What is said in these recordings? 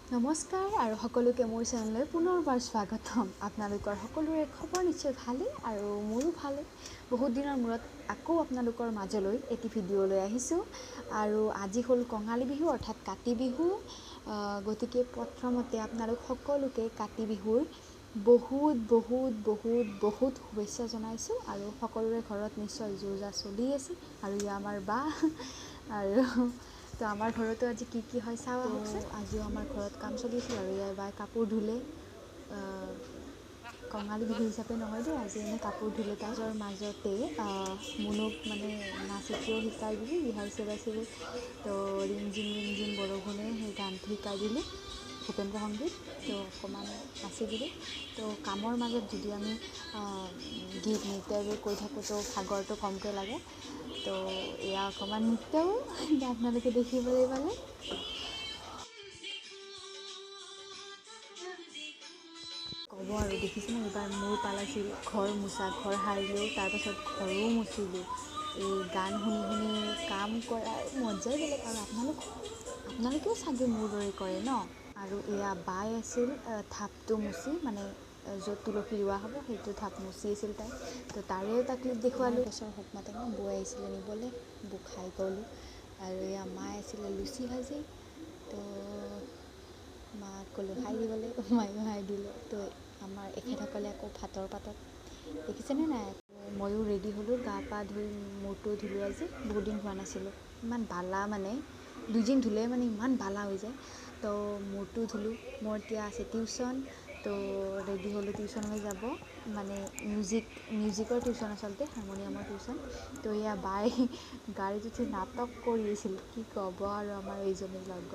নমস্কাৰ আৰু সকলোকে মোৰ চেনেললৈ পুনৰবাৰ স্বাগতম। আপোনালোকৰ সকলোৰে খবৰ নিশ্চয় ভালেই আৰু মোৰো ভালেই। বহুত দিনৰ মূৰত আকৌ আপোনালোকৰ মাজলৈ এটি ভিডিঅ' লৈ আহিছোঁ আৰু আজি হ'ল কঙালী বিহু অৰ্থাৎ কাতি বিহু। গতিকে প্ৰথমতে আপোনালোক সকলোকে কাতি বিহুৰ বহুত বহুত বহুত বহুত শুভেচ্ছা জনাইছোঁ আৰু সকলোৰে ঘৰত নিশ্চয় যো-জা চলি আছে। আৰু এয়া আমাৰ বা আৰু তো আমাৰ ঘৰতো আজি কি কি হয় চাওঁ আহকচোন। আজিও আমাৰ ঘৰত কাম চলি আছিল আৰু ইয়াৰ বাই কাপোৰ ধুলে, কঙালী বিহু হিচাপে নহয় দেই, আজি এনেই কাপোৰ ধুলে। তাৰপিছৰ মাজতে মুনুক মানে নাচ এটিও শিকাই দিলোঁ, ৰিহাৰ্চেল আছিলে। তো ৰিমঝিম ৰিমঝিম বৰষুণে সেই গানটো শিকাই দিলোঁ, ভূপেন্দ্ৰ সংগীত। তো অকণমান নাচি দিলোঁ। তো কামৰ মাজত যদি আমি গীত নৃত্য এইবোৰ কৰি থাকোঁ তো ভাগৰটো কমকৈ লাগে। তো এয়া অকণমান নৃত্যও আপোনালোকে দেখিবলৈ পালে। ক'ব আৰু দেখিছেনে এইবাৰ মোৰ পাল আছিল ঘৰ মোচা, ঘৰ সাৰিলোঁ, তাৰপাছত ঘৰো মুচিলোঁ। এই গান শুনি শুনি কাম কৰাৰ মজাই বেলেগ। আৰু আপোনালোকেও চাগে মোৰ দৰে কৰে ন? আৰু এয়া বাই আছিল ঢাপটো মুচি, মানে য'ত তুলসী ৰোৱা হ'ব সেইটো ঢাপ মুচি আছিল তাই। তো তাৰে এটা ক্লিপ দেখুৱালোঁ। গছৰ হোক মাতে ন, বৌ আহিছিলে নিবলৈ, বৌ খাই গ'লোঁ। আৰু এয়া মায়ে আছিলে লুচি ভাজি, তো মাক ক'লোঁ খাই দিবলৈ, মায়েও খাই দিলে। তো আমাৰ এখেতসকলে আকৌ ভাতৰ পাতত দেখিছেনে নাই? ময়ো ৰেডি হ'লোঁ, গা পা ধুই মূৰটো ধুলোঁ। আজি বহুত দিন ধোৱা নাছিলোঁ, ইমান বালা মানে দুদিন ধুলে মানে ইমান বালা হৈ যায়। তো মূৰটো ধুলোঁ। মোৰ এতিয়া আছে টিউশ্যন, তো ৰেডি হ'লোঁ টিউশ্যনলৈ যাব, মানে মিউজিকৰ টিউশ্যন আচলতে, হাৰমনিয়ামৰ টিউশ্যন। তো এয়া বাই গাড়ীত উঠি নাটক কৰি আছিল, কি ক'ব আৰু আমাৰ এইজনীৰ লগত।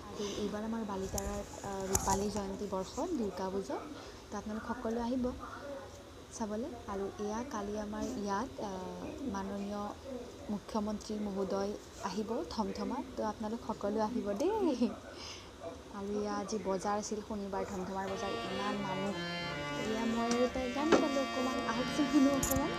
আৰু এইবাৰ আমাৰ বালিতাৰাত ৰূপালী জয়ন্তী বৰ্ষত দুৰ্গা পূজা, তো আপোনালোক সকলোৱে আহিব চাবলৈ। আৰু এয়া কালি আমাৰ ইয়াত মাননীয় মুখ্যমন্ত্ৰী মহোদয় আহিব ধমধমাত, তো আপোনালোক সকলোৱে আহিব দেই। আৰু এয়া আজি বজাৰ আছিল, শনিবাৰ ধমধমাৰ বজাৰ, ইমান মানুহ। এয়া মই আৰু তাই গান গালোঁ অকণমান, আহকচোন শুনো অকণমান।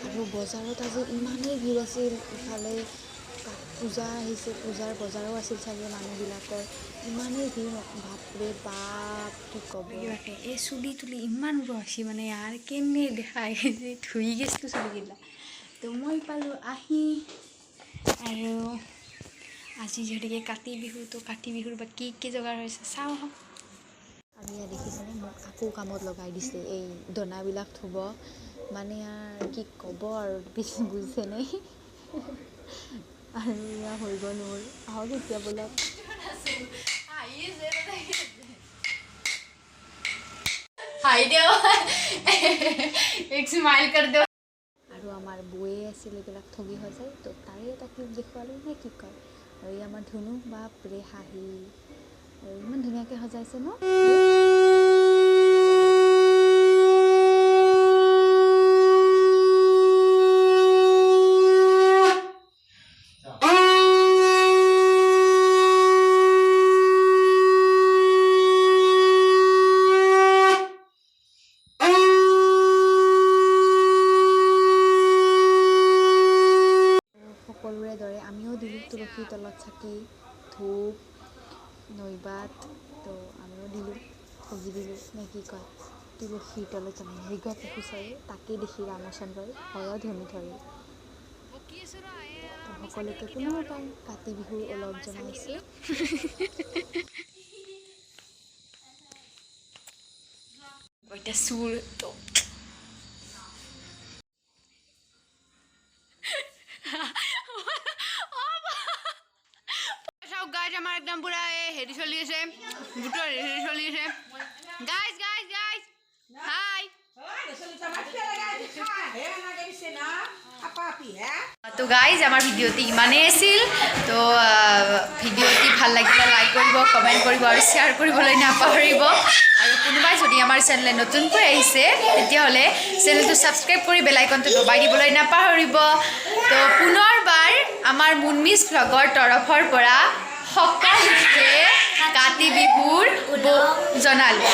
আৰু বজাৰত আজি ইমানেই ভিৰ আছিল, ইফালে পূজা আহিছে, পূজাৰ বজাৰো আছিল চাগে, মানুহবিলাকৰ ইমানেই ভিৰ, বাপৰে বাপ কি ক'ব। এই চুলি তুলি ইমান উৰচি মানে ইয়াৰ কেনে দেখাই যে ধুই গৈছিলোঁ চুলিগিলা। তো মই পালোঁ আহি। আৰু আজি যিহেতুকে কাতি বিহু, তো কাতি বিহুৰ বা কি কি যোগাৰ হৈছে চাওঁ আহক। আৰু ইয়াত দেখিছেনে মোক আকৌ কামত লগাই দিছে, এই দনাবিলাক ধুব, মানে আৰু কি ক'ব আৰু বেছি বুজিছেনে। আৰু এয়া হৈ গ'ল মোৰ, আহক এতিয়া ব'লক। আৰু আমাৰ বৌয়ে আছিল এইবিলাক ঠগি সজাই, তো তাৰে এটা ক্লিপ দেখুৱালোঁ নে কি কয়। আৰু এই আমাৰ ধুনু, বাপৰে হাঁহি, আৰু ইমান ধুনীয়াকৈ সজাইছে ন। সকলোৰে দৰে আমিও দিলোঁ তুলসীৰ তলত চাকি, ধূপ, নৈবাত, তো আমিও দিলোঁ, ঠগি দিলোঁ নে কি কয়। তুলসীৰ তলত জানে মৃগ পশু চৰে, তাকে দেখি ৰামচন্দ্ৰই হৰধনু ধৰে। তো সকলোকে পুনৰবাৰ কাতি বিহুৰ ওলগ জনাইছোঁ। এতিয়া চুৰ তো চাওক গাইজ, আমাৰ একদম পুৰা এই হেৰি চলি আছে, বুটৰ হেৰি চলি আছে। গাইজ গাইজ গাইজ হাই। তো গাইজ আমাৰ ভিডিঅ'টি ইমানেই আছিল। তো ভিডিঅ'টি ভাল লাগিলে লাইক কৰিব, কমেণ্ট কৰিব আৰু শ্বেয়াৰ কৰিবলৈ নাপাহৰিব। আৰু কোনোবাই যদি আমাৰ চেনেললৈ নতুনকৈ আহিছে তেতিয়াহ'লে চেনেলটো ছাবস্ক্ৰাইব কৰি বেল আইকনটো দবাই দিবলৈ নাপাহৰিব। তো পুনৰবাৰ আমাৰ মুনমিছ ভ্লগৰ তৰফৰ পৰা সকলোকে কাতি বিহুৰ জনালোঁ।